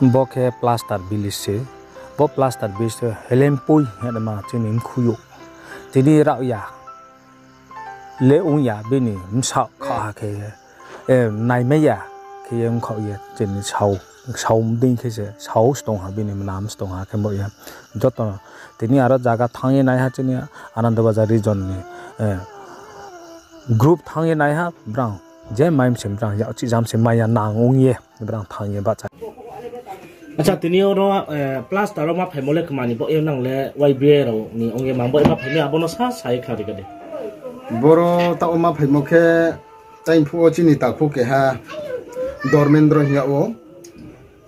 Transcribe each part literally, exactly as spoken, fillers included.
Bo khe Plaster Village se. Bo Plaster Village se Helempui hingnaima chini mkhu yo. Tini raohya le ong ya, bini bsaoh khaoh ha khe, naimai ya khe ye ongkhaoh ye chini sao, sao mdei khe se sao se tong ha, bini mnam se tong ha khe bo ye. Joto tini aro zaga thanng ye nai ha chini Anandabazar region ni group thanng ye nai ha brang, je mai mse brang yakchih jam se mai ya nang ong ye brang thanng ye bahcha. Acha, tini oro plaster wo ma phaimo le kma ni baoh ye nang le Y B A rao ni ong ye mang baoh ye ma phaimo abo no sa sa ye khnari ka di. Boro taoh wo ma phaimo khe taing phuh wo chini takhu keha Dormendro hing yag ou.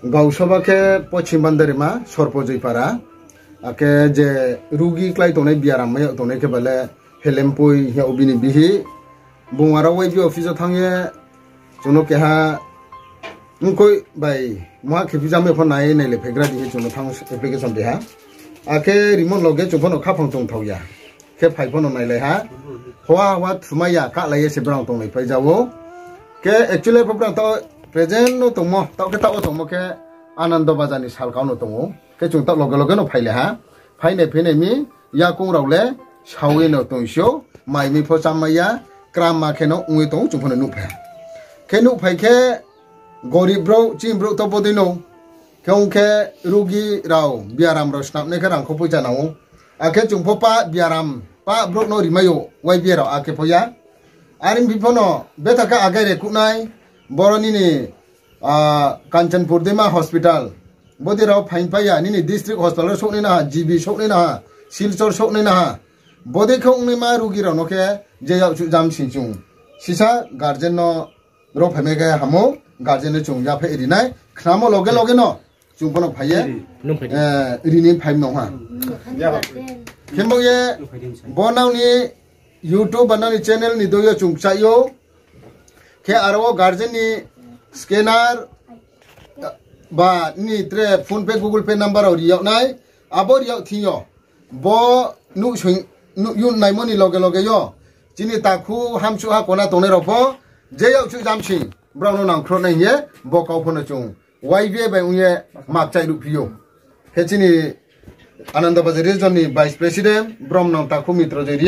Gausoba khe Pochim Bandarima, Sorpo Joipara. Akhe je rugi klái tongnai, biaram mai yag tongnai khe ba le Helempui hing yag ou bini bihih. Bung aro Y B office wo thanng ye chung no keha mkoih bai muha khe phi jam ya pho nai nailai phaigra di hing chung no thanng application ri ha. Akhe rimo loge chung pho no khaphang tongthao ya. Khe phai pho no nailai ha. Hoa hoa thumai ya, kahlai ye se brang tonglai phai ja ou. Khe actually pho brang taoh present no tongmo, taoh khe taoh wo tongmo khe Anando Bazar ni salka wo no tong ou. Khe chung taoh loge loge no phailai ha. Phainai phainai mi yakoung rao le sao ye no tong si ou, mai mi pho chámai ya, kramma khe no ong ye tong ou, chung pho no nuhphai ha. Khe nuhphai khe gorib brouh, chini brouh to bodei no, khe ong khe rugi rao, biaram rao snamnai khe rangkho poicha nang ou. Akhe chung pho pa biaram, pa brouh no rimai ou, Y B A rao akhe pho ya. Are ong phi pho no betha khe agai rekuh nai, boro nini Kanchanpur Dema Hospital. Bodei rao phaingpai ya, nini district hospital wo souhnai na ha, G B souhnai na ha, Silchar souhnai na ha. Bodei khe ongnaima rugi rao no khe je yakchuh jam sing chung sisa guardian no ro phaimai khe ham ou, guardian no chung yaphaih ri nai, khnamo loge loge no chung pho no phai ye ri ni phai no ha. Khe bo ye bo nang ni YouTube ba nang ni channel ni doi yo chung kchaih ou. Khe aro wo guardian ni scanner ba nini tre PhonePe, Google Pay number rao ri yag nai, abo ri yag thing yo. Bo nuh, nuh yun naimo ni loge loge yo chini takhu hamsuh ha kona tongnai rao pho je yakchuh jam sing brao no nangkhrouh nai hing ye bo kau pho no chung Y B A bai ong ye makchaih ruhphi ou. Khe chini Anando Bazar region ni vice president Bromnang Takhu Mitro Joy Reang